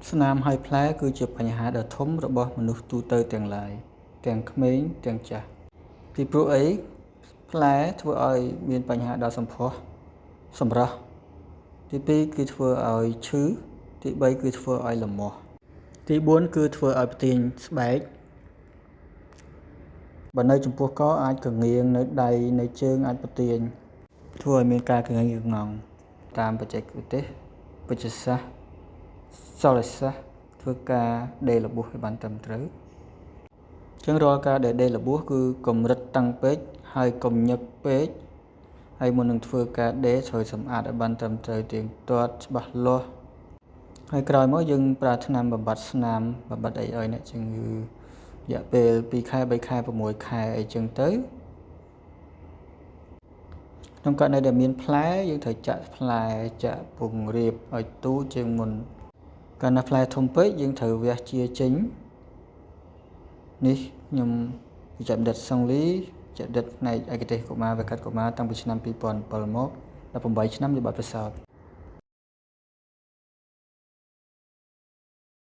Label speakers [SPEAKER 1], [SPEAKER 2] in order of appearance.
[SPEAKER 1] ស្នាមហើយផ្លែគឺជាបញ្ហាដ៏ធំរបស់មនុស្សទូទៅទាំងឡាយទាំងក្មេងទាំងចាស់ពីព្រោះអីផ្លែធ្វើឲ្យមានបញ្ហាដល់សម្ផស្សសម្រស់ទី2គឺធ្វើឲ្យឈឺទី3គឺធ្វើឲ្យលមាស់ទី4គឺធ្វើឲ្យផ្ទៀងស្បែកបើនៅចំពោះកអាចកងៀងនៅដៃនៅជើងអាចផ្ទៀងធ្វើឲ្យមានការកងៀងកងងតាមបច្ចេកទេសវិទ្យាសាស្ត្រសិលសាស្ត្រធ្វើការដេររបួសឲ្យបានត្រឹមត្រូវអញ្ចឹងរាល់ការដែលដេររបួសគឺកុំរឹតតឹងពេកហើយកុំញឹកពេកហើយមុននឹងធ្វើការដេរត្រូវសម្អាតឲ្យបានត្រឹមត្រូវទៀងទាត់ច្បាស់លាស់ហើយក្រោយមកយើងប្រើថ្នាំបំបត្តិស្នាមបំបត្តិអីឲ្យអ្នកជំងឺរយៈពេល2ខែ3ខែ6ខែអីចឹងទៅក្នុងករណីដែលមានផ្លែយើងត្រូវចាក់ផ្លែចាក់ពង្រាបឲ្យទូជាងមុនកាលណាផ្លែធំពេកយើងត្រូវវះជាចេញនេះខ្ញុំវិជ្ជបណ្ឌិតសុងលីជាបណ្ឌិតផ្នែកឯកទេសកុមារវេកាត់កុមារតាំងពីឆ្នាំ2007មក18ឆ្នាំជាបទពិសោធន៍។